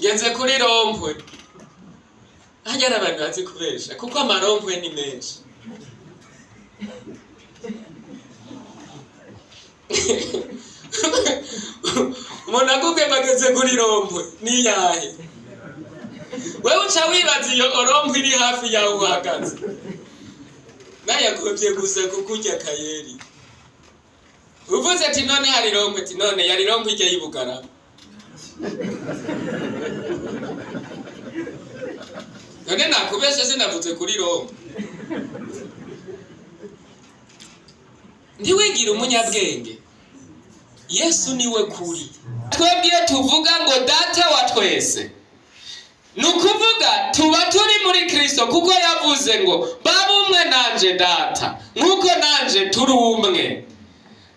Ngeze kuri rond-point. Harya hari abantu bazi kubesha, kuko ama rond-point ni menshi. Umuntu akubwiye ngo ageze kuri rond-point, niyahe? Wewe uca wibaza iyo rond-point iri hafi yaho uhagaze. Nayagombye gusa kukurya kayeri. Uvuze ati none hari rond-point, ati none yari rond-point ijya y'Ibugarama. None nakubeshe sinavuze kuri rond-point. Ntiwigire umunyabwenge. Yesu niwe kuri. Twebwe iyo tuvuga ngo data wa twese, ni ukuvuga tuba turi muri Kristo, kuko yavuze ngo babe umwe nanje data, nk'uko nanje turi umwe.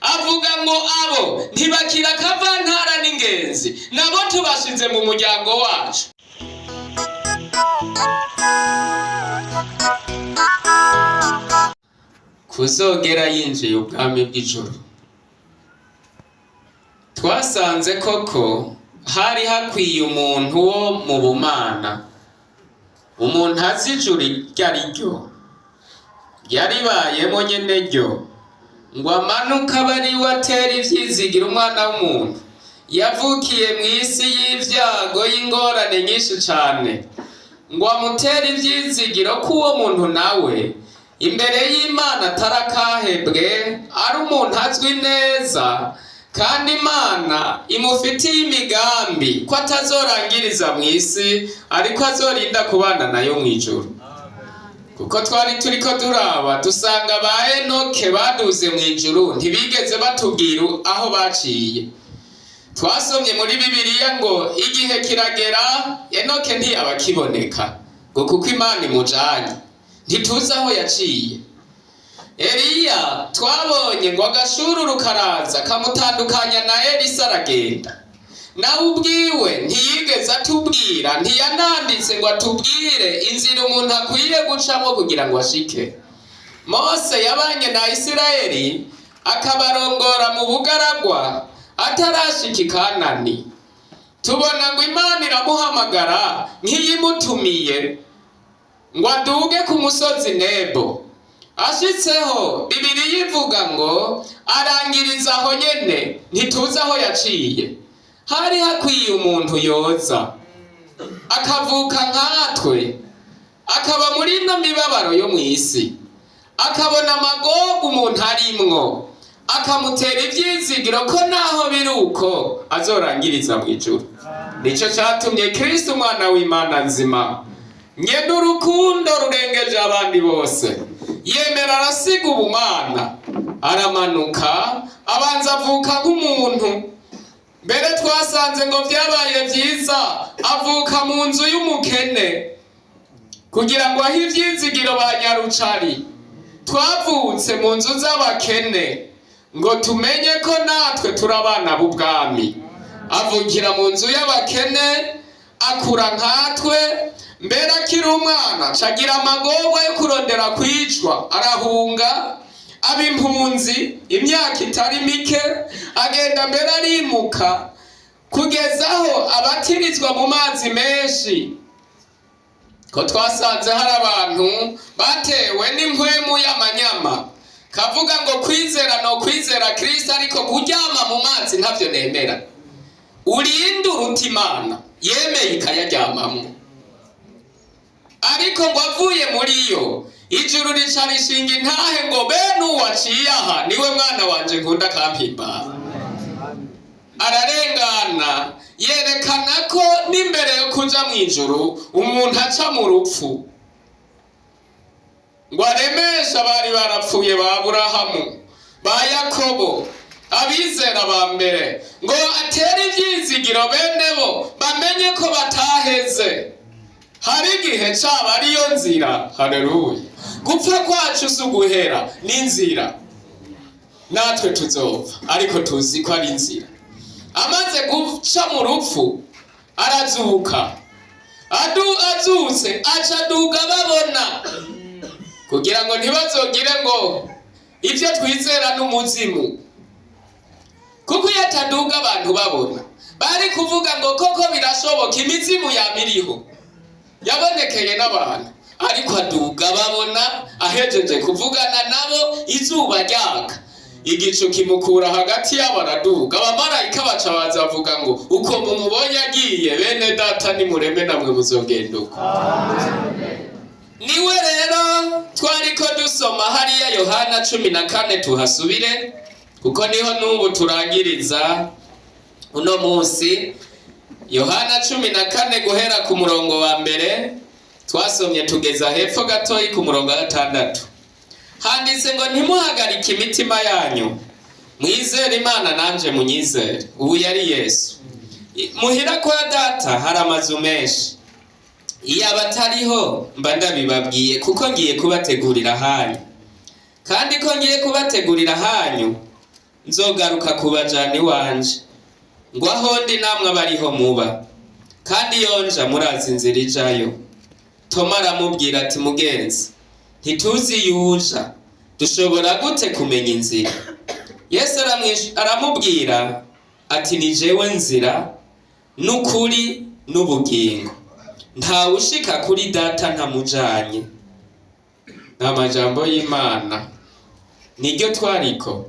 Avuga ngo abo ntibakira akavantara n'ingenzi, nabo tubashize mu muryango wacu. Kuzogera yinjiye ubwami bw'ijuru. Twasanze koko hari hakwiye umuntu wo mu bumana, umuntu azi ijuru iryo ari ryo, yaribayemo nyene ryo, ngo amanuke abe ari we atera ivyizigira umwana w'umuntu. Yavukiye mw'isi y'ivyago y'ingorane nyinshi cane, ngo amutere ivyizigiro ko uwo muntu nawe imbere y'Imana atarakahebwe, ari umuntu azwi neza, kandi Imana imufitiye imigambi ko atazorangiriza mw'isi, ariko azorinda kubana nayo mw'ijuru. Kuko twari turiko turaba dusanga ba Enoke baduze mw'ijuru, ntibigeze batubwira aho baciye. Twasomye muri Bibiliya ngo igihe kiragera Enoke ntiyaba akiboneka, ngo kuko Imana imujanye, ntituzi aho yaciye. Eliya twabonye ngo agashururu karaza kamutandukanya na Elisa aragenda. Nawe ubwiwe ntiyigeze atubwira, ntiyananditse ngo atubwire inzira umuntu akwiye gucamo kugira ngo ashike. Mose yabanye na Isirayeli akabarongora mu bugaragwa atarashika i Kanani. Tubona ngo Imana iramuhamagara nk'iyimutumiye ngo aduge ku musozi Nebo. Ashitseho, Bibiliya ivuga ngo arangiriza aho nyene, ntituzi aho yaciye. Hari hakwiye umuntu yoza akavuka nkatwe, akaba muri ino mibabaro yo mw'isi, akabona amagogo umuntu arimwo, akamutera ivyizigiro ko naho biri uko azorangiriza mw'ijuru. Nico catumye Kristo umwana w'Imana nzima, nyene urukundo rurengeje abandi bose, yemera arasiga ubumana, aramanuka, abanza avuka nk'umuntu. Mbere twasanze ngo vyabaye vyiza avuka mu nzu y'umukene, kugira ngo ahe ivyizigiro ba nyarucari. Twavutse mu nzu z'abakene ngo tumenye ko natwe turi abana b'ubwami. Avukira mu nzu y'abakene, akura nkatwe, mbere akiri umwana cagira amagorwa yo kurondera kwicwa, arahunga, aba impunzi imyaka itari mike, agenda mbere arimuka kugeza aho abatirizwa mu mazi menshi. Ko twasanze hari abantu batewe n'impwemu y'amanyama, kavuga ngo kwizera no kwizera Kristo, ariko kuryama mu mazi ntavyo nemera. Urinde uruta Imana yemeye ikayaryamamwo. Ariko ngo avuye muri yo, ijuru rica rishinga intahe ngo bene uwaciye aha niwe mwana wanje nkunda akampimbara. Ararengana, yerekana ko n'imbere yo kuja mw'ijuru umuntu aca mu rupfu, ngo aremeshe abari barapfuye ba Aburahamu, ba Yakobo, abizera ba mbere, ngo atere ivyizigiro bene bo bamenye ko bataheze. Hari igihe caba ariyo nzira. Haleluya! Gupfa kwacu si uguhera, ni inzira. Natwe tuzopfa, ariko tuzi ko ari inzira. Amaze guca mu rupfu arazuka. Azutse aca aduga babona, kugira ngo ntibazogire ngo ibyo twizera n'umuzimu. Kuko iyo ataduga abantu babona, Bari kuvuga ngo koko birashoboka, imizimu yamiriho yabonekeye n'abantu. Ariko aduga babona ahejeje kuvugana nabo, izuba ryaka, igicu kimukura hagati yabo, araduga. Abamarayika baca baza bavuga ngo uko mumubonye agiye, bene data, nimureme namwe muzogenda uko. Niwe rero twariko dusoma hariya Yohana 14. Tuhasubire kuko niho n'ubu turangiriza uno munsi. Yohana 14, guhera ku murongo wa mbere twasomye tugeza hepfo gatoyi ku murongo wa gatandatu. Handitse ngo: "Ntimuhagarike imitima yanyu, mwizere Imana, nanje munyizere." Ubu yari Yesu. "Muhira kwa Data hari amazu menshi, iyo abatariho mba ndabibabwiye, kuko ngiye kubategurira ahanyu. Kandi ko ngiye kubategurira ahanyu, nzogaruka kubajana iwanje, ngo aho ndi namwe abariho muba. Kandi iyo nja murazi inzira ijayo." Toma aramubwira ati: "Mugenzi, ntituzi iyo uja, dushobora gute kumenya inzira?" Yesu aramubwira ati: "Ni jewe nzira n'ukuri n'ubugingo, ntawe ushika kuri Data ntamujanye." Ni amajambo y'Imana, niryo twariko.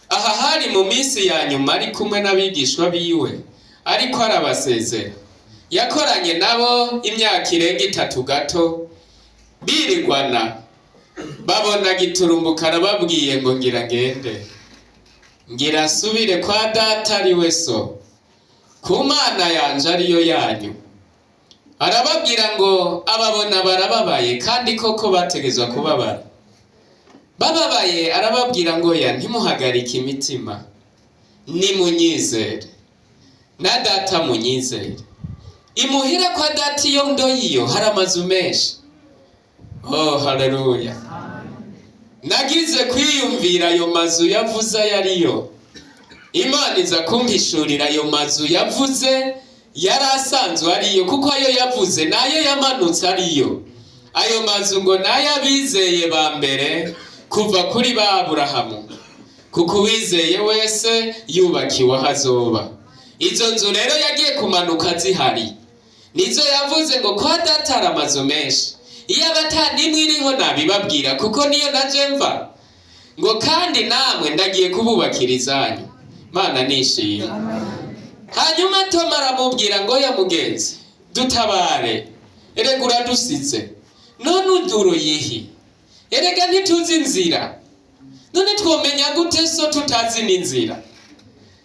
Aha hari mu minsi ya nyuma, ari kumwe n'abigishwa biwe, ariko arabasezera. Yakoranye nabo imyaka irenga 3 gato, birirwana. Babona giturumbuka arababwiye ngo: "Ngira ngende, ngira nsubire kwa Data ari we So, ku Mana yanje ariyo yanyu." Arababwira ngo ababona barababaye, kandi koko bategezwa kubabara. Bababaye, arababwira ngo: "Ya, ntimuhagarike imitima, nimunyizere, na Data munyizere. Imuhira kwa Data iyo ndoyiyo hari amazu menshi." Oh, haleluya! Nagize kwiyumvira ayo mazu yavuze ayo ariyo. Imana iza kumpishurira ayo mazu yavuze yari asanzwe ariyo, kuko ayo yavuze nayo yamanutse ariyo. Ayo mazu ngo nayo abizeye ba mbere kuva kuri ba Aburahamu, kuko uwizeye wese yubakiwe aho azoba. Izo nzu rero yagiye kumanuka zihari, nizo yavuze ngo: "Kwa Data hari amazu menshi, iyo aba ata n'imwe iriho nabibabwira, kuko niyo naje mva." Ngo kandi namwe ndagiye kububakira izanyu. Mana nishimye. Hanyuma Toma aramubwira ngo: "Ya mugenzi, dutabare, erega uradusize, none uduruyihi? Erega ntituzi inzira, none twomenya gute so tutazi n'inzira?"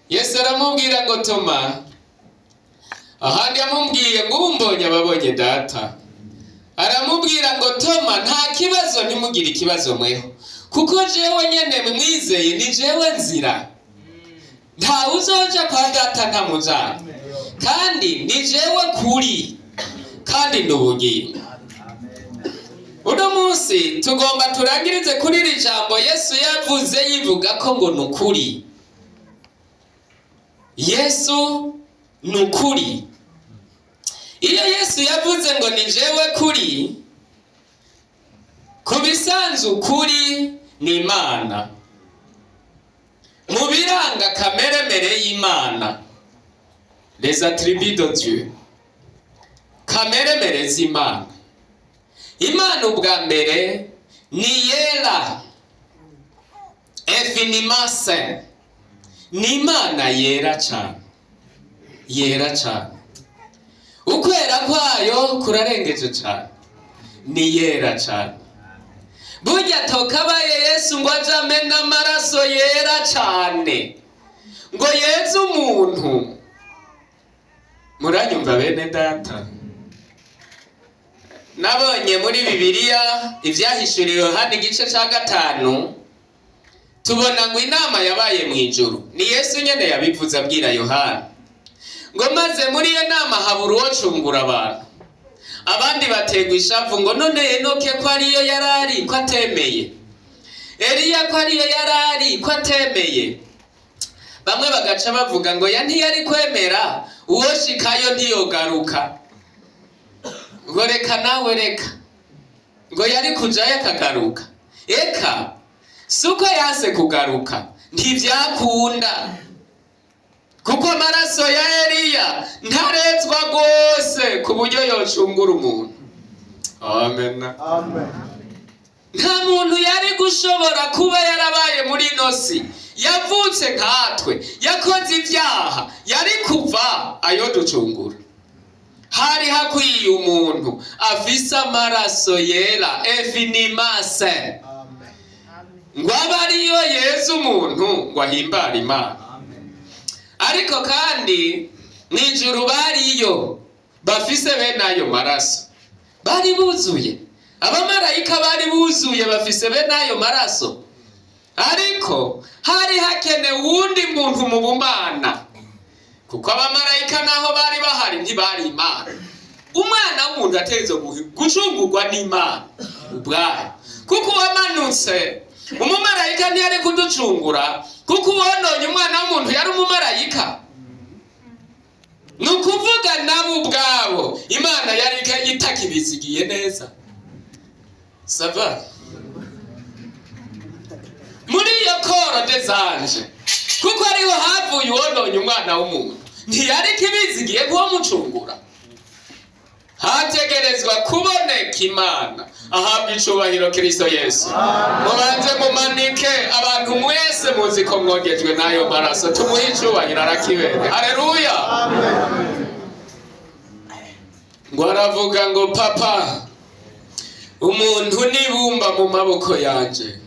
Yesu aramubwira ngo: "Toma," ahandi yamubwiye ngo umbonye ababonye Data. Aramubwira ngo: "Toma, nta kibazo, ntimugire ikibazo mweho, kuko jewe nyene mwizeye, ni jewe nzira. Ntawe uzoja kwa Data ntamujana, kandi ni jewe kuri, kandi ni ubugingo." Uno munsi tugomba turangirize kuri iri jambo Yesu yavuze, yivuga ko ngo ni ukuri. Yesu ni ukuri. Iyo Yesu yavuze ngo ni jewe kuri, ku bisanzwe ukuri ni Imana. Mu biranga kameremere y'Imana, les attributs de Dieu, kameremere z'Imana, Imana ubwa mbere ni yera, infiniment saint. Ni Imana yera cyane, yera cyane. Ukwera kwayo kurarengeje cyane, ni yera cyane. Burya tokabaye Yesu ngo aje amena amaraso yera cyane ngo yeze umuntu. Muranyumva, bene data? Nabonye muri Bibiliya, Ivyahishuriwe Yohana igice ca 5, tubona ngo inama yabaye mu ijuru. Ni Yesu nyene yabivuze abwira Yohana ngo: "Maze muri iyo nama habura uwo cungura abantu. Abandi bategwa ishavu ngo: none Enoke ko ariyo yarari, ko atemeye? Eliya ko ariyo yarari, ko atemeye?" Bamwe bagaca bavuga ngo: "Ya, ntiyari kwemera, uwoshikayo ntiyogaruka." Ngo: "Reka nawe, reka." Ngo yari kujayo akagaruka. Eka, si uko yanse kugaruka, ntivyakunda, kuko amaraso ya Eliya. Ntarezwa rwose ku buryo yocungura umuntu. Amen. Amen. Nta muntu yari gushobora kuba yarabaye muri ino si, yavutse nkatwe, yakoze ibyaha, yari kuva ayo ducungura. Hari hakwiye umuntu afise amaraso yera efinimase Amen. ngo abe ariyo yeza umuntu, ngo ahimbare Imana. Amen. Ariko kandi mu ijuru bariyo bafise bene ayo maraso, bari buzuye. Abamarayika bari buzuye, bafise bene ayo maraso, ariko hari hakenewe uwundi muntu mu bumana, kuko abamarayika naho bari bahari ntibari Imana. Umwana w'umuntu ategerezwa gucungurwa n'Imana ubwayo, kuko uwamanutse umumarayika ntiyari kuducungura, kuko uwononye umwana w'umuntu yari umumarayika. Ni ukuvuga nabo ubwabo Imana yari itakibizigiye neza. Ça va muri iyo corps des anges, kuko ariho havuye uwononye umwana w'umuntu, ntiyari kibizigiye kuwo mucungura. Hategerezwa kuboneka Imana. Ahabwa icubahiro Kristo Yesu. Mubanze mumanike abantu mwese muzi ko mwogejwe n'ayo maraso, tumuhe icubahiro, arakibere. Haleluya. Amen. Ngo aravuga ngo: "Papa, umuntu nibumba mu maboko yanje,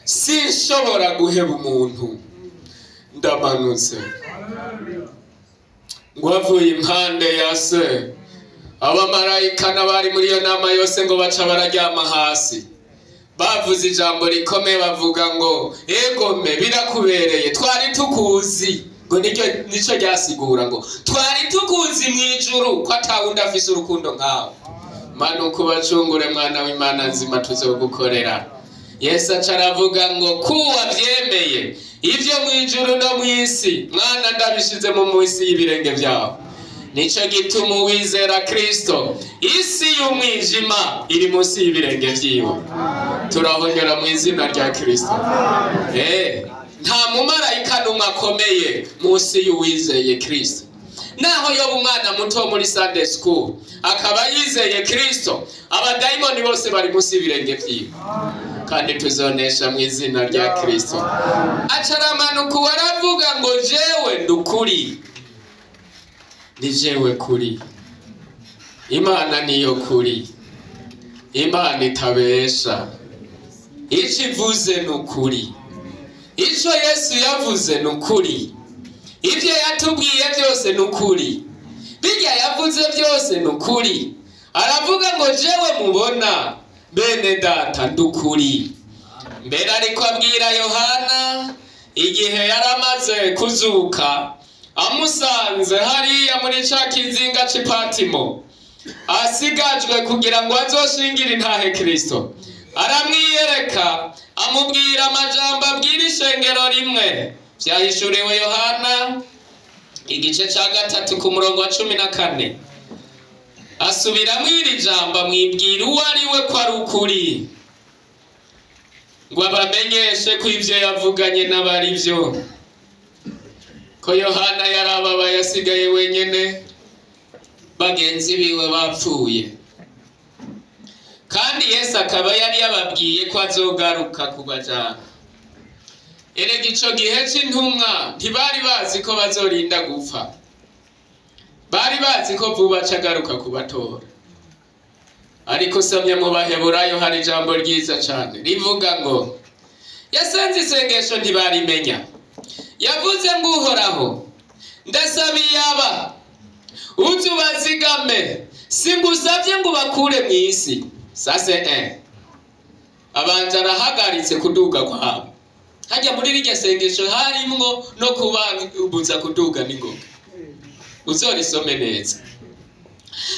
sinshobora guheba umuntu, ndamanutse." Ngo avuye impande ya se, abamarayika n'abari muri iyo nama yose ngo baca bararyama hasi, bavuze ijambo rikomeye, bavuga ngo: "Egome, birakubereye, twari tukuzi." Ngo niryo nico ryasigura ngo twari tukuzi mu ijuru ko atawundi afise urukundo nkawe. Manuka ubacungure, mwana w'Imana nzima, tuzogukorera. Yesu aca aravuga ngo: "Kuwa byemeye, ibyo mu ijuru no mu isi, mwana, ndabishize mu munsi y'ibirenge byawe." Nico gituma uwizera Kristo, isi y'umwijima iri munsi y'ibirenge vyiwe. Turahonyora mu izina rya Kristo. Nta mumarayika n'umwe akomeye munsi y'uwizeye Kristo. Naho yoba umwana muto wo muri Sunday school akaba yizeye Kristo, abadayimoni bose bari munsi y'ibirenge vyiwe, kandi tuzonesha mu izina rya Kristo. Aca aramanuka, uwaravuga ngo: "Jewe ndukuri, ni jewe kuri." Imana niyo kuri, Imana itabesha. Icyo ivuze ni ukuri, icyo Yesu yavuze ni ukuri, ibyo yatubwiye byose ni ukuri, bijya yavuze byose ni ukuri. Aravuga ngo: "Jewe mubona, bene data, ndukuri." Mbere ariko abwira Yohana igihe yari amaze kuzuka, amusanze hariya muri ca kizinga c'Ipatimo, asigajwe kugira ngo azoshingire intahe Kristo, aramwiyereka, amubwira amajambo abwira ishengero rimwe. Vyahishuriwe Yohana igice ca 3 ku murongo wa 14. Asubiramwo iri jambo, amwibwira uwo ari we, ko ari ukuri, ngo abamenyeshe ko ivyo yavuganye n'abari vyo, ko Yohana yarababaye, asigaye wenyene, bagenzi biwe bapfuye, kandi Yesu akaba yari yababwiye ko azogaruka kubajana. Erega ico gihe c'intumwa ntibari bazi ko bazorinda gupfa, bari bazi ko vuba aca agaruka kubatora. Ariko usomye mu Baheburayo hari ijambo ryiza cane rivuga ngo yasenze isengesho ntibarimenya. Yavuze ngo: "Uhoraho, ndasabiye aba, uze ubazigame, singusavye ngo ubakure mw'isi." Sase abanza arahagaritse kuduga kwabo. Hajya muri rirya sengesho harimwo no kubabuza kuduga n'ingoga. Uzorisome neza.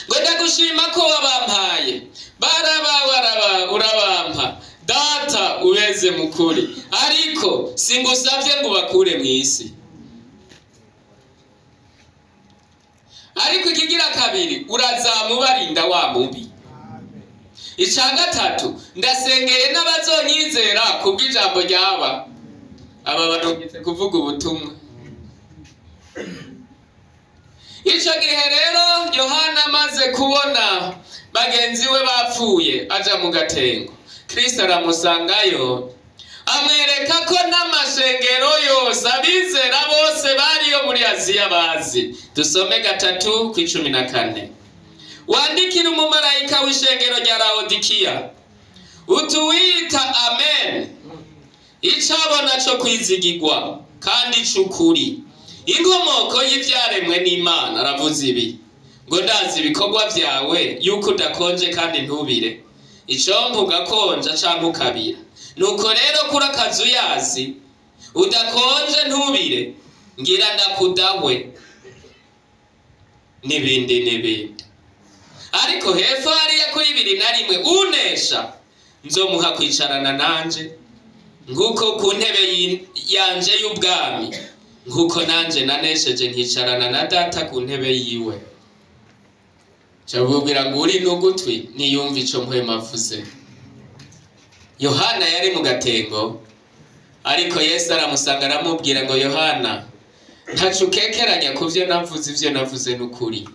Ngo: "Ndagushima ko wabampaye, baraba urabampa, Data, ubeze mukuri, ariko singusavye ngo ubakure mw'isi." Ariko ikigira kabiri, urazamubarinda wa mubi. Ica gatatu, ndasengeye n'abazonyizera kubw'ijambo ryaba aba barungitse kuvuga ubutumwa. Amaze kubona bagenzi we bapfuye aja mu gatengo, Kristo aramusangayo, amwereka ko n'amashengero yose, abizera bose bariyo muri Aziya bazi. Dusome 3:14. Wandikira umumarayika w'ishengero rya Lawodikiya utuwita Amen, icabona co kwizigirwa kandi c'ukuri, inkomoko y'ivyaremwe n'Imana, aravuze ibi ngo: ndazi ibikorwa vyawe, yuko udakonje kandi ntubire. Icompa ugakonja canke ukabira. Nuko rero kuri akazuyazi, udakonje ntubire, ngira ndakudahwe. N'ibindi n'ibindi. Ariko hepfo hariya kuri 21: unesha nzomuha kwicarana nanje nk'uko ku ntebe yanje y'ubwami, nk'uko nanje nanesheje nkicarana na Data ku ntebe yiwe. Cabubwira ngo uri n'ugutwi niyumva ico Mpwemu avuze. Yohana yari mu gatengo, ariko Yesu aramusanga, aramubwira ngo: Yohana, ntaco ukekeranya ku vyo navuze. Ivyo navuze n'ukuri,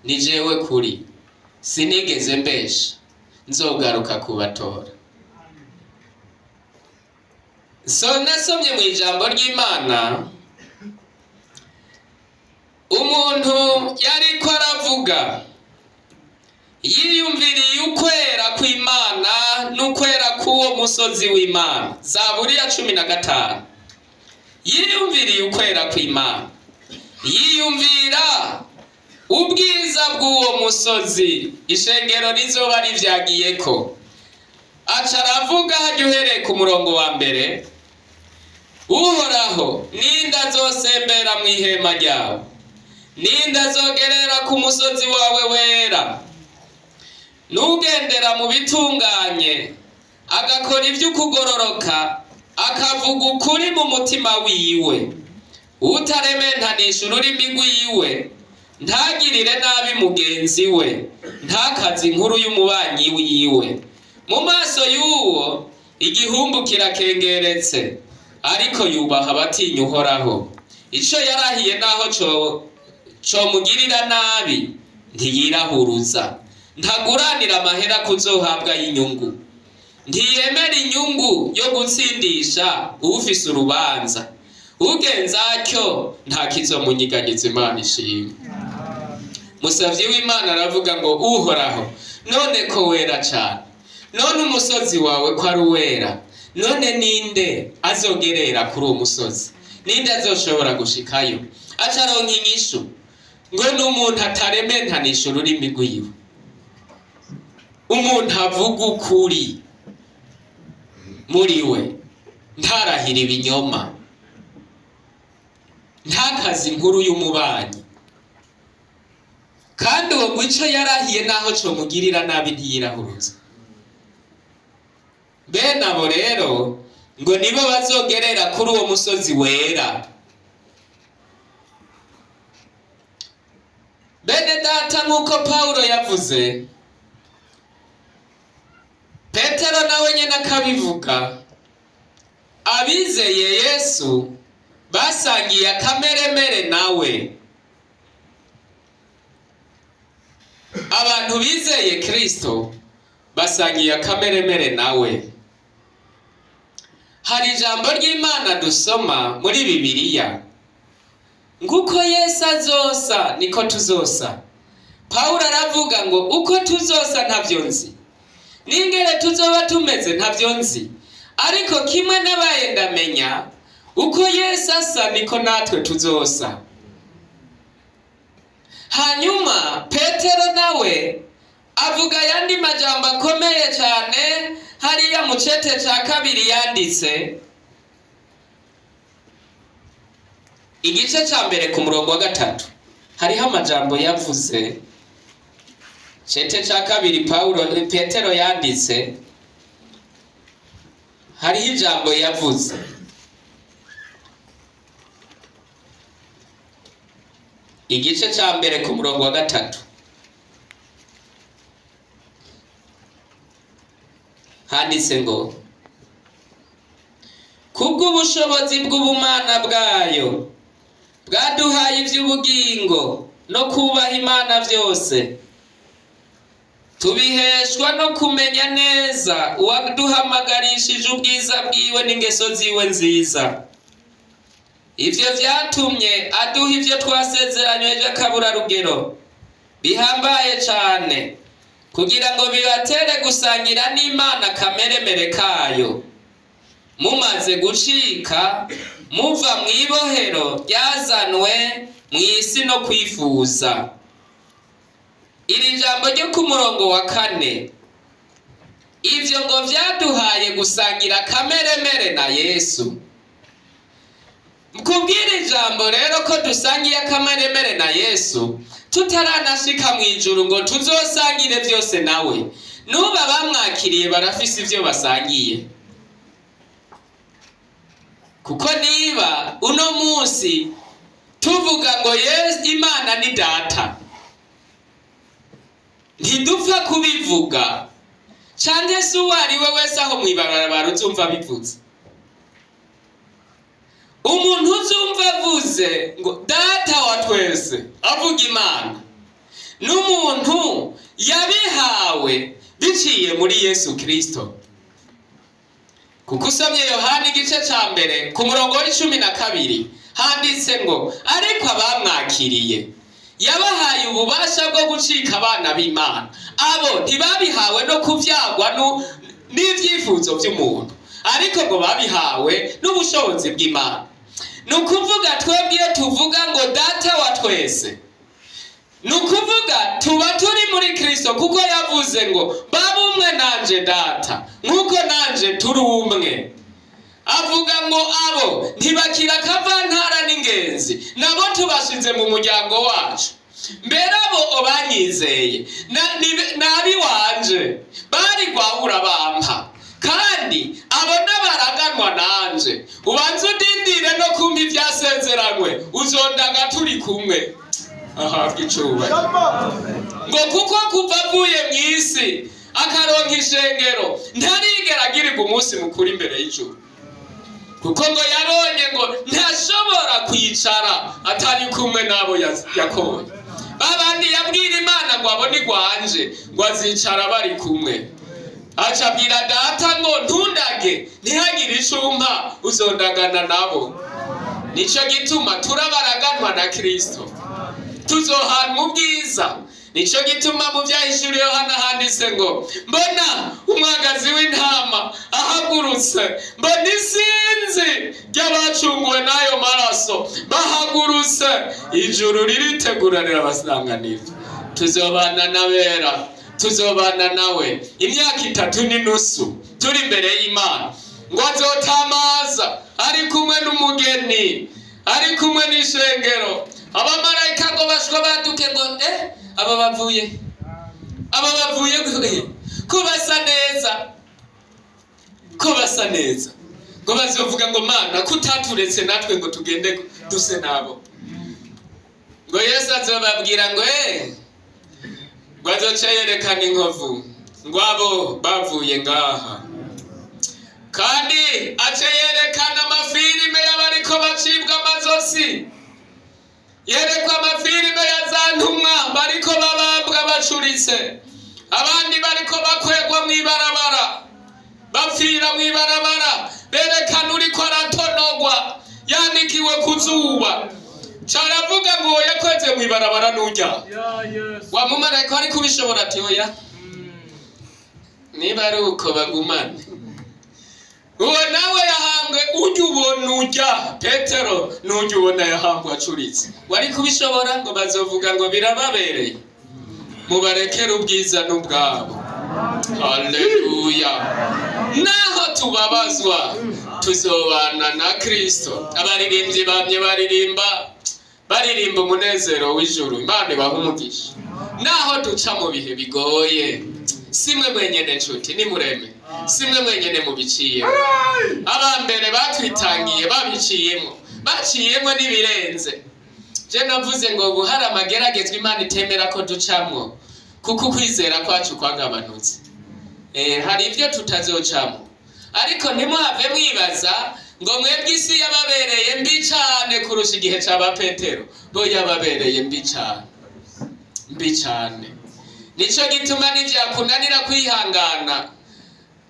ni jewe kuri, sinigeze mbesha, nzogaruka kubatora. So nasomye mu ijambo ry'Imana, umuntu yariko aravuga yiyumviriye ukwera kw'Imana n'ukwera k'uwo musozi w'Imana. Zaburi ya 15. Yiyumviriye ukwera kw'Imana, yiyumvira ubwiza bw'uwo musozi ishengero rizoba rivyagiyeko. Aca aravuga hajya uhereye ku murongo wa mbere: Uhoraho, ninde azosembera mu ihema ryawe? Ninde azogerera ku musozi wawe wera? Nugendera mu bitunganye, agakora ivy'ukugororoka, akavuga ukuri mu mutima wiwe, utarementanisha ururimi rwiwe, ntagirire nabi mugenzi we, ntakaze inkuru y'umubanyi wiwe. Mu maso y'uwo igihumbu kirakengeretse, ariko yubaha abatinya Uhoraho. Ico yarahiye naho comugirira nabi, ntiyirahuruza. Ntaguranira amahera kuzohabwa y'inyungu, ntiyemera inyungu yo gutsindisha uwufise urubanza. Ugenza atyo nta kizomunyiganyiza. Imana ishimwe. Musavyi w'Imana aravuga ngo: Uhoraho, none ko wera cane, none umusozi wawe ko ari uwera, none ninde azogerera kuri uwo musozi? Ninde azoshobora gushikayo? Aca aronka inyishu ngo ni umuntu atarementanisha ururimi rwiwe, umuntu avuga ukuri muri we, ntarahira ibinyoma, ntakaze inkuru y'umubanyi, kandi uwo muco yarahiye naho comugirira nabi ntiyirahuruza. Bene abo rero ngo nibo bazogerera kuri uwo musozi wera. Bene data, nk'uko Pawulo yavuze, Petero nawe nyene akabivuga, abizeye Yesu basangiye akameremere nawe. Abantu bizeye Kristo basangiye akameremere nawe. Hari ijambo ry'Imana dusoma muri Bibiliya: nguko Yesu azosa niko tuzosa. Pawulo aravuga ngo uko tuzosa ntavyo nzi, n'ingere tuzoba tumeze ntavyo nzi, ariko kimwe nabaye ndamenya, uko Yesu asa niko natwe tuzosa. Hanyuma Petero nawe avuga ayandi majambo akomeye cyane hariya mu cete ca kabiri yanditse, igice ca mbere ku murongo wa 3, hariho amajambo yavuze. Cete ca kabiri Paulo Petero yanditse, hariho ijambo yavuze. Igice ca mbere ku murongo wa 3 handitse ngo: kubw'ubushobozi bw'ubumana bwayo bwaduhaye ivy'ubugingo no kubaha Imana vyose. Tubiheshwa no kumenya neza uwaduhamagarishije ubwiza bwiwe n'ingeso ziwe nziza. Ivyo vyatumye aduha ivyo twasezeranywe vy'akaburarugero bihambaye cane, kugira ngo bibatere gusangira n'Imana kameremere kayo, mumaze gucika muva mw'ibohero ryazanwe mw'isi no kwifuza. Iri jambo ryo ku murongo wa 4, ivyo ngo vyaduhaye gusangira kameremere na Yesu. Kubwira ijambo rero ko dusangiye akameremere na Yesu, tutaranashika mu ijuru ngo tuzosangire vyose nawe, n'ubu abamwakiriye barafise ivyo basangiye. Kuko niba uno munsi tuvuga ngo Yesu Imana ni data, ntidupfa kubivuga, canke se uwo ari we wese aho mw'ibarabara uzumva bivuze. Umuntu uzumva avuze ngo data wa twese, avuga Imana, n'umuntu yabihawe biciye muri Yesu Kristo. Kuko usomye Yohana igice ca 1 ku murongo wa 12 handitse ngo ariko abamwakiriye yabahaye ububasha bwo gucika abana b'Imana. Abo ntibabihawe no kuvyagwa n'ivyifuzo vy'umuntu, ariko ngo babihawe n'ubushobozi bw'Imana. Ni ukuvuga twebwe iyo tuvuga ngo data wa twese, ni ukuvuga tuba turi muri Kristo, kuko yavuze ngo babe umwe nanje data nk'uko nanje turi umwe. Avuga ngo abo ntibakira akavantara n'ingenzi, nabo tubashize mu muryango wacu. Mbere abo banyizeye n'abiwanje bari gwahura bampa, kandi abo n'abaraganwa nanje. Ubanze undindire no kumpa ivyasezeranywe, uzondaga turi kumwe. Ahabwa icubahiro. Ngo kuko kuva avuye mw'isi akaronka ishengero, ntarigera agirirwa umunsi mukuru imbere y'ijuru, kuko ngo yabonye ngo ntashobora kwicara atari kumwe n'abo yakoye. Babandi yabwira Imana ngo abone igwanje, ngo azicara bari kumwe. Aca abwira data ngo ntundage, ntihagire icumpa, uzondagana nabo. Nico gituma turabaraganwa na Kristo, tuzohanwa ubwiza. Nico gituma mu vyahishuriwe Yohana handitse ngo mbona umwagazi w'intama ahagurutse, mbona isinzi ry'abacunguwe n'ayo maraso bahagurutse, ijuru riritegura rirabasanganira. Tuzobana n'abera, tuzobana nawe imyaka 3.5 turi imbere y'Imana. Ngo azotamaza ari kumwe n'umugeni, ari kumwe n'ishengero. Abamarayika ngo bashwa baduke ngo aba bavuye, aba bavuye ko basa neza, ko basa neza. Ngo bazovuga ngo Mana kutaturetse natwe ngo tugende duse nabo. Ngo Yesu azobabwira ngo ngo azoca yerekana inkovu, ngo abo bavuye ngaha. Kandi ace yerekana amafilime y'abariko bacibwa amazosi, yerekwa amafilime ya za ntumwa bariko babambwa bacuritse, abandi bariko bakwegwa mw'ibarabara, bapfira mw'ibarabara, berekana uriko aratonogwa yanikiwe ku zuba. Caravuga ngo yakweze mw'ibarabara nujya wa mumarayika ari kubishobora ati oya, niba ari uko bagumane. Uwo nawe yahambwe ujya ubona ujya Petero nujya ubona yahambwe acuritse, wari kubishobora. Ngo bazovuga ngo birababereye, mubarekere ubwiza n'ubwabo. Haleluya. Naho tubabazwa tuzobana na Kristo. Abaririmbyi bamye baririmba, baririmba umunezero w'ijuru. Imana ibahe umugisha. Naho duca mu bihe bigoye, simwe mwenyene nshuti nimureme, simwe mwenyene mubiciyemo. Abambere batwitangiye babiciyemo, baciyemo n'ibirenze. Je navuze ngo ubu hari amageragezwa Imana itemera ko ducamwo, kuko ukwizera kwacu kwagabanutse. Hari ibyo tutazocamwo, ariko ntimuhave mwibaza ngo mwebwe isi yababereye mbi cane kurusha igihe c'aba Petero. Bo yababereye mbi cane, mbi cane. Nico gituma nivyakunanira kwihangana,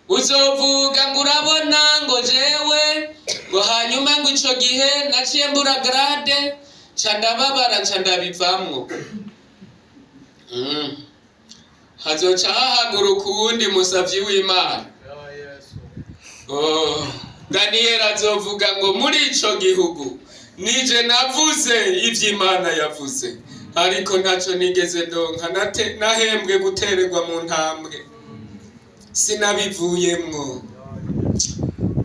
uzovuga ngo urabona ngo jewe ngo hanyuma ngo ico gihe naciye mbura grade, nca ndababara, nca ndabivamwo. Hazoca hahaguruka uwundi musavyi w'Imana. Oh, Daniyeli azovuga ngo muri ico gihugu nije navuze ivy'Imana yavuze, ariko ntaco nigeze ndonka, nahembwe gutererwa mu ntambwe, sinabivuyemwo.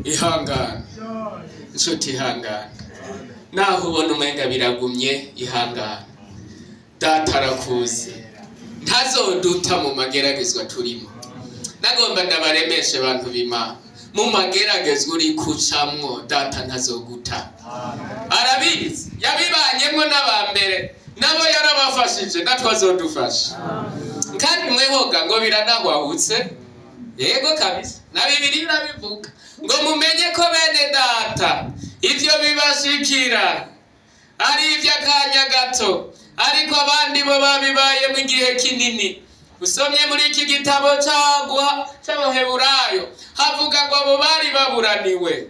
Ihangane nshuti, ihangane. Naho ubona umenga biragumye, ihangane. Data arakuzi, ntazoduta mu mageragezwa turimo. Nagomba ndabaremeshe bantu b'Imana, mu mageragezwa uri kucamwo, Data ntazoguta. Arabizi, yabibanyemwo n'abambere, nabo yarabafashije, natwe azodufasha. Kandi mwehoga ngo biranahwahutse. Yego kabisa, na Bibiliya irabivuga ngo mumenye ko bene Data ivyo bibashikira ari ivy'akanya gato, ariko abandi bo babibayemo igihe kinini. Usomye muri iki gitabo cagwa c'Abaheburayo, havuga ngo abo bari baburaniwe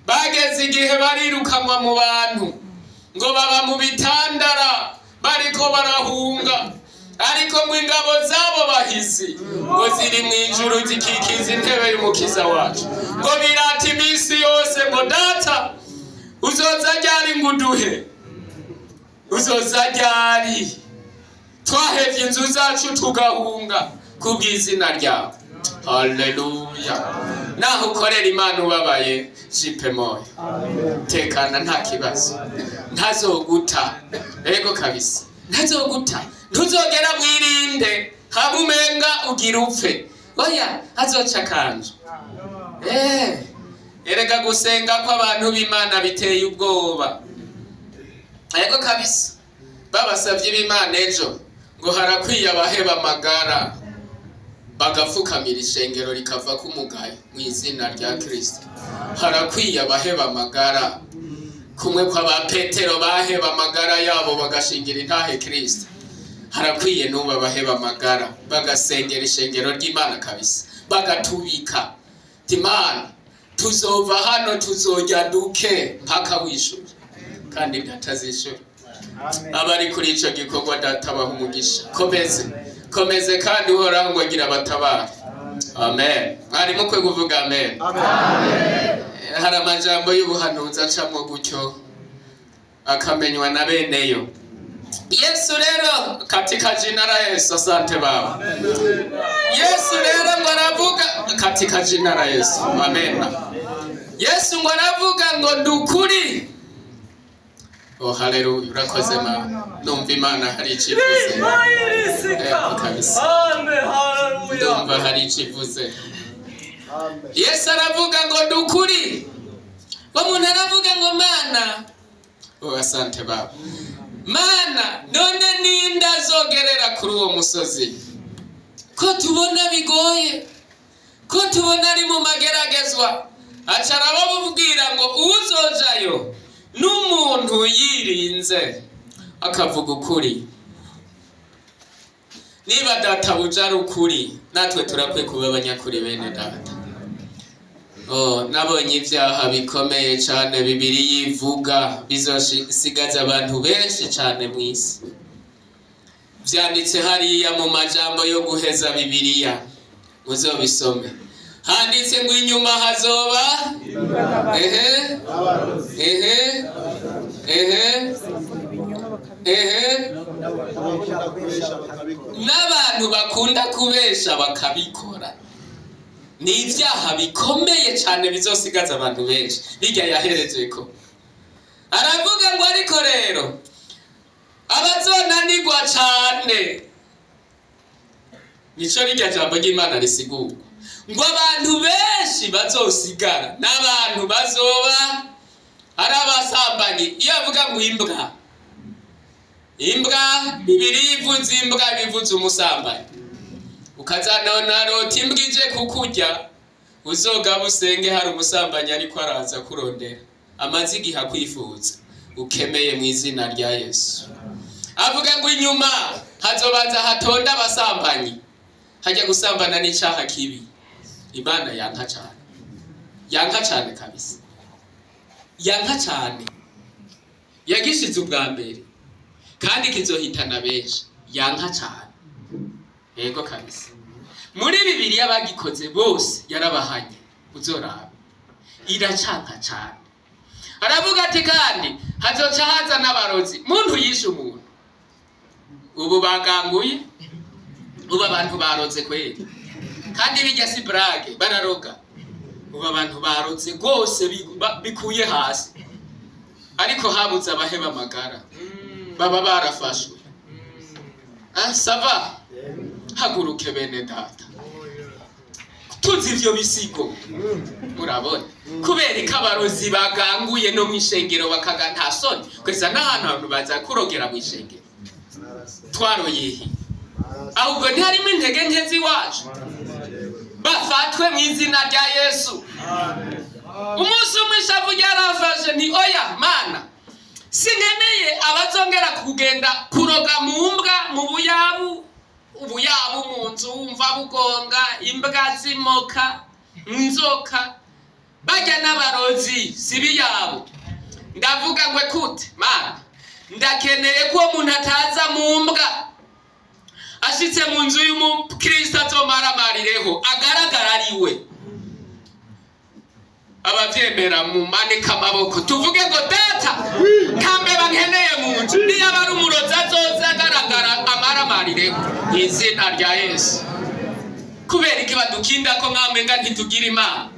bageze igihe barirukanwa mu bantu, ngo baba mu bitandara bariko barahunga, ariko ngo ingabo zabo bahizi ngo ziri mu ijuru zikikiza intebe y'Umukiza wacu, ngo birata iminsi yose ngo Data uzoza ryari ngo uduhe, uzoza ryari, twahevye inzu zacu tugahunga kubw'izina ryawe. Haleluya! Naho ukorera Imana ubabaye, jipe moyo, tekana, nta kibazo, ntazoguta. Ego kabisa, ntazoguta. Ntuzogera mwirinde hamwe umenga ugira upfe. Oya, azoca akanzu. Erega gusenga kw'abantu b'Imana biteye ubwoba. Ego kabisa, babasavye b'Imana ejo ngo harakwiye abaheba amagara bagapfukamira ishengero rikava k'umugayo mu izina rya Kristo. Harakwiye abaheba amagara kumwe kw'aba Petero baheba amagara yabo bagashingira intahe Kristo. Harakwiye n'ubu abaheba amagara bagasengera ishengero ry'Imana kabisa, bagatubika Imana, tuzova hano tuzojya duke mpaka wishura, kandi Data azishura. Abari kuri ico gikorwa, Data baha umugisha. Komeze, komeze, kandi Uhoraho ngo agira abatabare. Amen. Mwari mukwiye kuvuga amen. Hari amajambo y'ubuhanuzi acamwo gutyo akamenywa na beneyo. Yesu rero, katika jina la Yesu, asante Baba. Yesu rero ngo aravuga, katika jina la Yesu, amen. Yesu ngo aravuga ngo ndukuri. Oh, haleluya, urakoze Mana. Numva Imana hari icivuze. Yego kabisa. Ndumva hari icivuze. Yesu aravuga ngo ndukuri. Umuntu aravuga ngo Mana, oh, asante Baba. Mana, none ninde azogerera kuri uwo musozi, ko tubona bigoye, ko tubona ari mu mageragezwa? Aca arababwira ngo uzojayo n'umuntu yirinze akavuga ukuri. Niba Databuja ari ukuri, natwe turakwiye kuba abanyakuri, bene Data. Oh, nabonye ibyaha bikomeye cyane Bibiliya ivuga bizosigaza abantu benshi cyane mu isi. Vyanditse hariya mu majambo yo guheza Bibiliya, muzobisome. Handitse ngo inyuma hazoba ehe ehe ehe ehe n'abantu bakunda kubesha bakabikora. Ni ibyaha bikomeye cyane bizosigaza abantu benshi. Bijya yaherejeko aravuga ngo ariko rero abazonanirwa cyane, nico rirya jambo ry'Imana risigurwa ngo abantu benshi bazosigara n'abantu bazoba ari abasambanyi. Iyo avuga ngo imbwa, imbwa, Bibiliya ivuze imbwa bivuze umusambanyi. Ukazanona rota imbwa ije kukurya, uzogaba usenge hari umusambanyi ariko araza kurondera, amaze igihe akwifuza. Ukemeye mu izina rya Yesu. Avuga ngo inyuma Hazobanza hatonda abasambanyi. Hajya gusambana n'icaha kibi Imana yanka cane, yanka cane kabisa, yanka cane, yagishize ubwa mbere kandi kizohitana benshi. Yanka cane, yego kabisa. Muri Bibiliya bagikoze bose yarabahanye, uzorabe iracanka cane. Aravuga ati kandi hazoca haza n'abarozi. Muntu yishe umuntu, ubu baganguye, ubu abantu baroze kweri, kandi bijya si blague, bararoga. Ubu abantu baroze rwose bikuye hasi, ariko habuze abaheba amagara baba barafashwe. Ah, ça va, haguruke bene data, tuzi ivyo bisigo. Murabona kubera ko abarozi baganguye no mw'ishengero bakaga nta soni, kugeza n'ahantu abantu baza kurogera mw'ishengero. Twaroyehe? Ahubwo ntiharimo intege nke z'iwacu. Bafatwe mu izina rya Yesu. Umunsi umwe ishavu ryarafashe, ni oya Mana, sinkeneye abazongera kugenda kuroga mu mbwa, mu buyabu, ubuyabu mu nzu wumva bugonga, imbwa zimoka, inzoka, bajya n'abarozi sibi yabo. Ndavuga ngo écoute Mana, ndakeneye ko uwo muntu ataza mu mbwa, ashitse mu nzu y'umukristo azomaramarireho agaragara ari we. Abavyemera mumanike amaboko, tuvuge ngo data, nta mbeba nkeneye mu nzu, niyo aba ari umurozi azoza agaragara amaramarireho mu izina rya Yesu. Kubera iki badukinda ko mwamenga ntitugira Imana?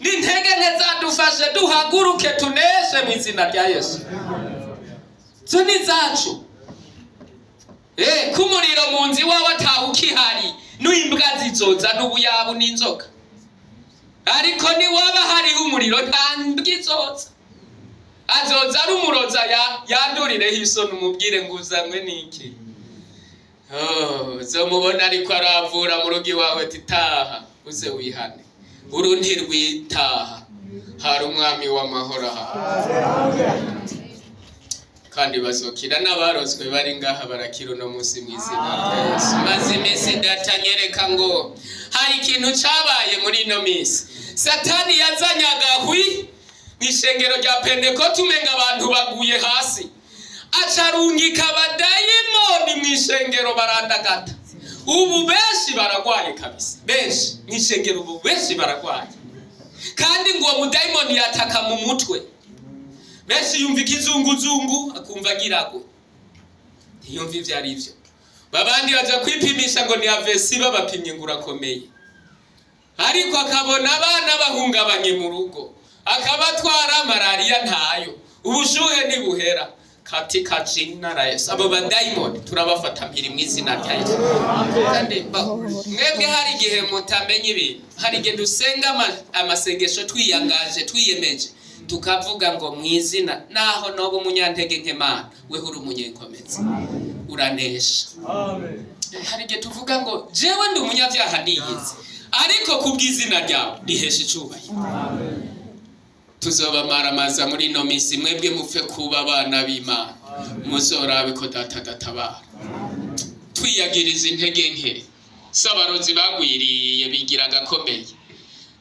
N'intege nke zadufashe, duhaguruke tuneshe mu izina rya Yesu. Zo ni zacu. K'umuriro mu nzu iwawe atawe ukihari, n'imbwa zizoza n'ubuyabu n'inzoka, ariko niwaba hariho umuriro nta mbwa izoza. Azoza ari umuroza yandurireho isoni, umubwire ngo uzanywe n'iki? Oh, uzomubona ariko aravura mu rugo iwawe, titaha uze wihane, uru ntirwitaha, hari umwami w'amahoro aha. Kandi bazokira n'abarozwe bari ngaha barakira uno munsi mu izina rya Yesu. Maze iminsi ndatanyereka ngo hari ikintu cabaye muri ino minsi. Satani yazanye agahwi mw'ishengero rya Pentekote, umenga abantu baguye hasi, acarungika abadayimoni mw'ishengero barandagata. Ubu benshi baragwaye kabisa, benshi mw'ishengero ubu benshi baragwaye. Kandi ngo uwo mudayimoni yataka mu mutwe benshi, yumva ikizunguzungu akumva agirago, ntiyumva ivyo ari vyo. Babandi baja kwipimisha ngo ni AVC, babapimye ngo urakomeye, ariko akabona abana bahungabanye mu rugo, akabatwara malariya ntayo, ubushuhe ntibuhera. Katika jina la Yesu, abo badayimoni turabafata mpiri mu izina rya Yesu. Kandi mwebwe hari igihe mutamenya ibintu, hari igihe dusenga amasengesho twiyangaje, twiyemeje, tukavuga ngo mu izina, naho noba umunyantege nke, Mana weho uri umunyenkomezi, uranesha. Hari igihe tuvuga ngo jewe ndi umunyabyaha niyizi, ariko kubw'izina ryawe rihesha icubahiro, tuzobamaramaza muri ino minsi. Mwebwe mupfe kuba abana b'Imana, muzorabe ko data databara. Twiyagiriza intege nke, si abarozi bagwiriye bigira agakomeye.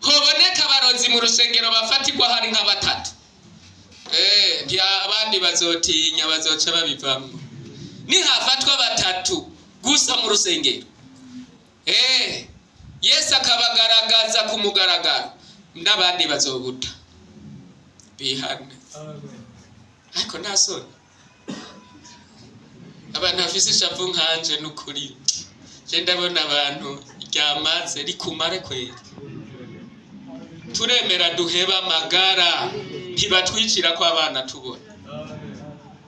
Hoboneka abarozi mu rusengero bafatirwa hari nka batatu, abandi bazotinya, bazoca babivamwo. Nihafatwa batatu gusa mu rusengero, Yesu akabagaragaza ku mugaragaro, n'abandi bazobuta bihane. Ariko nta soni, abantu bafise ishavu nkanje, n'ukuri je ndabona abantu ryamaze rikumare kweri. Turemera duheba amagara, ntibatwicira ko abana tubona.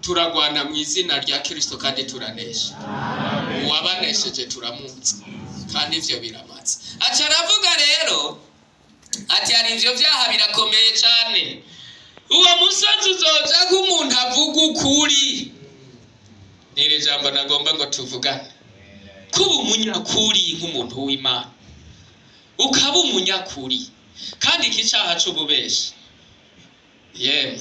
Turagwana mu izina rya Kristo kandi turanesha. Uwabanesheje turamuzi, kandi ivyo biramaze. Aca aravuga rero ati hari ivyo vyaha birakomeye cane. Uwo musozi uzoja nk'umuntu avuga ukuri. N'iri jambo nagomba ngo tuvugane, kuba umunyakuri nk'umuntu w'Imana, ukaba umunyakuri. Kandi iki caha c'ububeshi, yemwe.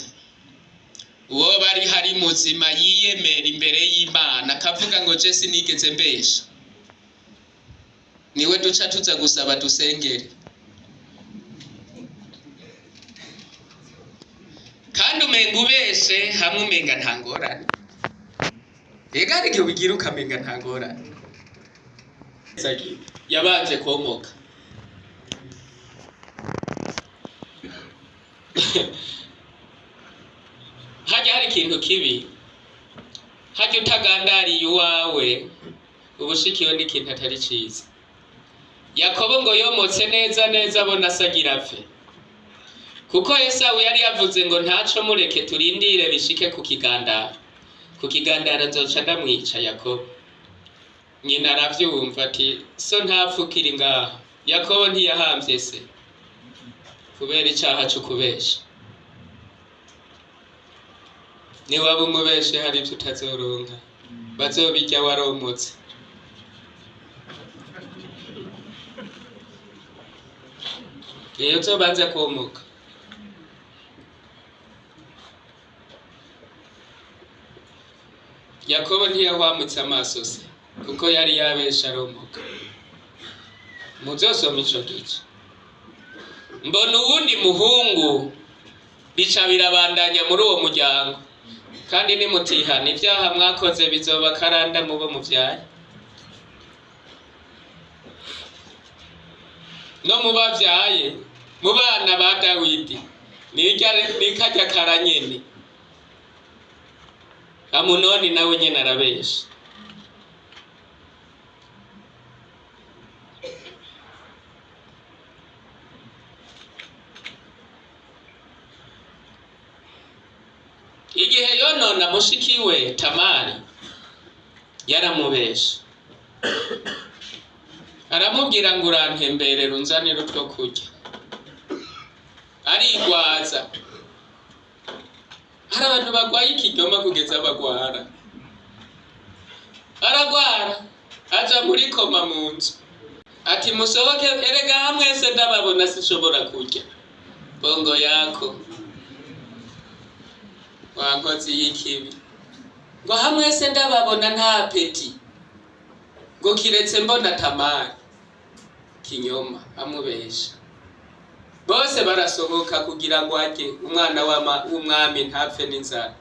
Uwo bari hari muzima yiyemera imbere y'Imana akavuga ngo je sinigeze mbesha, niwe duca tuza gusaba dusengere. Kandi umenga ubeshe hamwe umenga nta ngorane. Ega hari igihe ubigira ukamenga nta ngorane. Yabanje komoka. Hajya hari ikintu kibi, hajya utagandariye uwawe ubushikiwe n'ikintu atari ciza. Yakobo ngo yomotse neza neza abona asagira apfe, kuko Esawu yari yavuze ngo ntaco mureke turindire bishike ku kigandaro, ku kigandaro nzoca ndamwica Yakobo. Nyina aravyumva ati so ntapfukiri ngaha. Yakobo ntiyahamvye se kubera icaha c'ukubesha. Niwaba umubeshe hari ivyo utazoronka, bazobirya waromotse. Iyo uzobanza kwomoka. Yakobo ntiyahwamutse amaso se, kuko yari yabeshe aromoka. Muzosoma ico gice. Mbona uwundi muhungu, bica birabandanya muri uwo muryango. Kandi nimutihana ibyaha mwakoze bizoba karanda mubo muvyaye. No mubavyaye, mu bana ba Dawidi, nikarya kara nyene. Amunoni nawe nyene arabesha. Igihe yonona mushiki we Tamari, yaramubesha. Aramubwira ngo urantemberera unzanire utwo kurya. Arigwaza. Hari abantu bagwaye ikinyoma kugeza bagwara. Aragwara, aja muri koma mu nzu. Ati musohoke erega hamwese ndababona sinshobora kurya. Bongo yako. Wa nkozi y'ikibi. Ngo hamwese ndababona nta apeti. Ngo kiretse mbona Tamari. Kinyoma amubesha. Bose barasohoka kugira ngo arye, umwana w'umwami ntapfe n'inzara.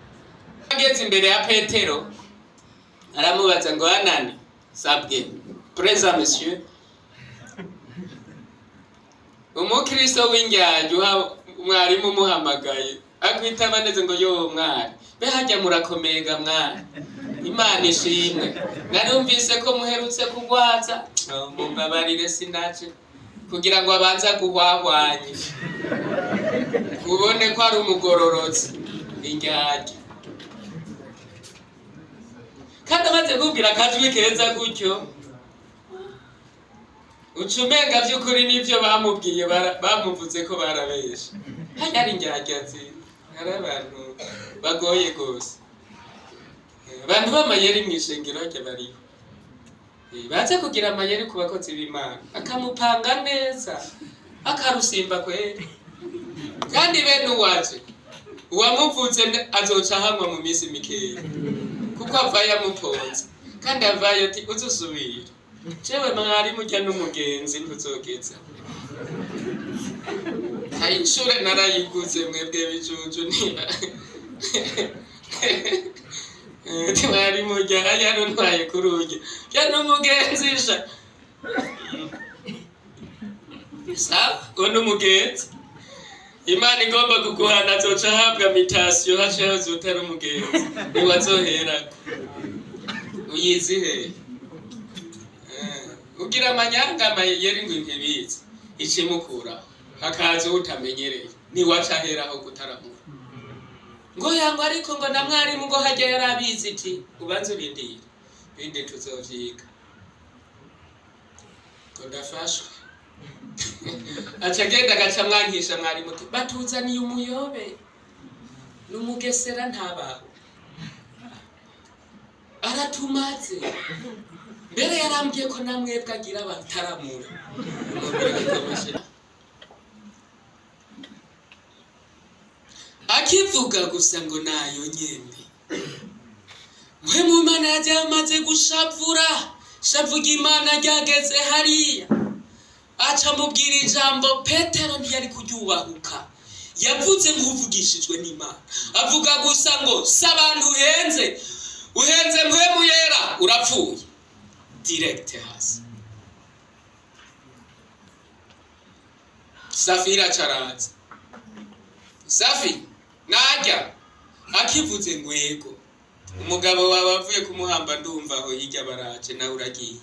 Ageze imbere ya Petero aramubaza ngo Anani, sabwe présent monsieur. Umukristo w'indyarya uha mwarimu umuhamagaye akwitaba neza ngo yo mwari, be harya murakomeye ga mwari, Imana ishimwe, narumvise ko muherutse kugwaza, mumbabarire sinaje, kugira ngo abanze aguhwahwanye ubone ko ari umugororotsi indyarya. Kandi amaze kubwira akajwi keza gutyo, uca umenga vy'ukuri n'ivyo bamubwiye bamuvuze ko barabesha. Harya ari indyarya hari abantu bagoye gose. Abantu b'amayeri mw'ishengero harya bariho. Baze kugira amayeri ku bakozi b'Imana, akamupanga neza, akarusimba kweri. Kandi bene uwaje, uwamuvuze azoca ahanwa mu minsi mikeya, kuko avayo amuponze. Kandi avayo ati uzusubira, jewe mwarimu urya n'umugenzi ntuzogeza. Ishure narayiguze mwebwe bijuju niba mwarimu urya yaruntwaye kuri urya, urya n'umugenzi sha. Sawa, uwo n'umugenzi. Imana igomba kuguhana azoca ahabwa mitasiyo hace haza utari umugenzi, niwe azoherako. Uyizi hehe? Ugira amanyanga amayeri ngo ntibizi, icimukuraho hakaza uwutamenyereye, niwe aca aheraho gutaramura. Ngo yangwa ariko ngo na mwarimu ngo hajya yarabizi iti ubanze urindire, ibindi tuzovyiga. Ngo ndafashwe. Aca agenda agaca amwankisha mwarimu ati batuzaniye umuyobe, n'umugesera ntabaho, aratumaze. Mbere yarambwiye ko namwebwe agira bataramura. Akivuga Akivuga gusa ngo nayo nyene, Mpwemu w'Imana yamaze gushavura, shavu ry'Imana ryageze hariya, aca amubwira ijambo Petero ntiyari kuryubahuka. Yavuze nk'uvugishijwe n'Imana, avuga gusa ngo si abantu uhenze, uhenze Mpwemu Yera, urapfuye direct hasi. Safira acaraza, Safi najya akivuze ngo yego, umugabo wawe avuye kumuhamba, ndumva aho hirya baraje, nawe uragiye.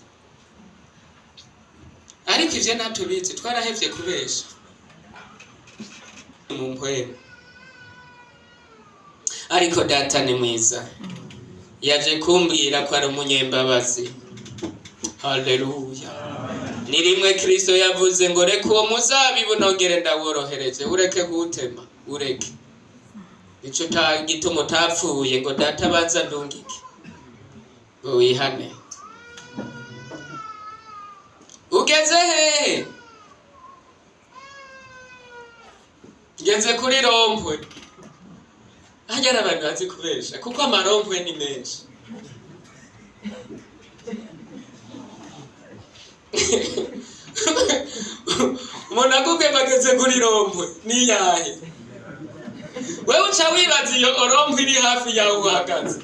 Ariko ivyo natubizi, twarahevye kubesha mu mpwemu. Ariko Data ni mwiza, yaje kumbwira ko ari umunyembabazi. Haleluya! Ni rimwe Kristo yavuze ngo reka uwo muzabibu nongere ndaworohereje, ureke kuwutema, ureke ico gituma utapfuye, ngo Data banza ndungike ngo wihane. Ugeze hehe? Ngeze kuri rond-point. Harya hari abantu bazi kubesha, kuko ama rond-point ni menshi. Umuntu akubwiye ngo ageze kuri rond-point niyahe, wewe uca wibaza iyo rond-point iri hafi yaho uhagaze,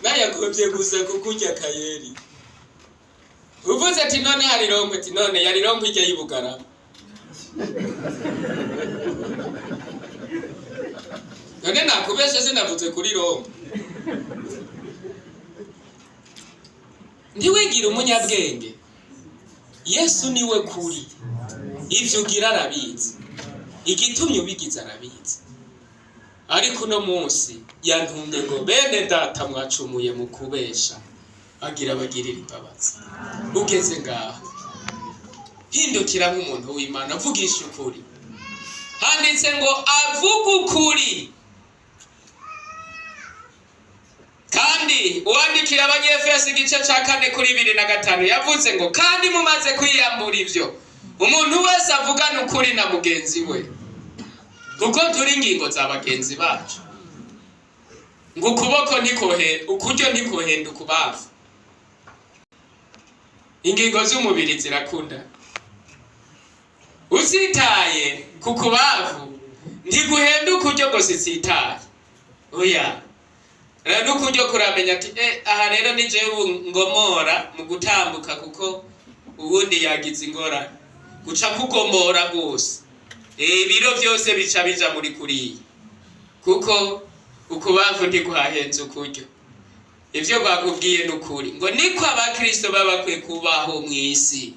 nayagombye gusa kukurya kayeri. Uvuze ati none hari rond-point, ati none yari rond-point ijya y'Ibugarama. None nakubeshe sinavuze kuri rond-point? Ntiwigire umunyabwenge, Yesu niwe kuri. Ivyo ugira arabizi, igitumye ubigize arabizi. Ariko uno munsi yantumye ngo bene Data mwacumuye mu kubesha, agira abagirira imbabazi. Ugeze ngaho, hindukira nk'umuntu w'Imana, avugisha ukuri. Handitse ngo avuga ukuri. Kandi uwandikira Abanyefesi igice ca 4 kuri 25 yavuze ngo kandi mumaze kwiyambura ivyo, umuntu wese avugana ukuri na mugenzi we, kuko turi ingingo za bagenzi bacu. Ngo ukuboko ntikohe, ukuryo ntikohenda ukubafu. Ingingo z'umubiri zirakunda. Usitaye ku kubavu ntiguhenda ukuryo ngo sisitaye. Oya, rero n'ukuryo kuramenya ati aha rero ni jewe ngomora mu gutambuka, kuko ubundi yagize ingorane guca kugomora rwose. Ibiro byose bica bija muri kuriya, kuko ukubavu ntiguhahenze ukuryo. Ivyo bakubwiye n'ukuri. Ngo niko abakristo baba bakwiye kubaho mw'isi,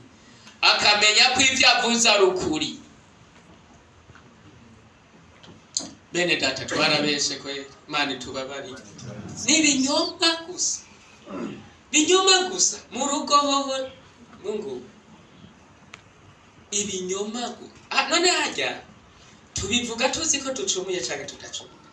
akamenya ko ivyo avuze ari ukuri. Bene Data, twarabeshe kweli, Imana itubabarire. Ni ibinyoma gusa, binyoma gusa mu rugo hoho. Mungu, ibinyoma gusa. None harya tubivuga tuzi ko ducumuye canke tudacumuye?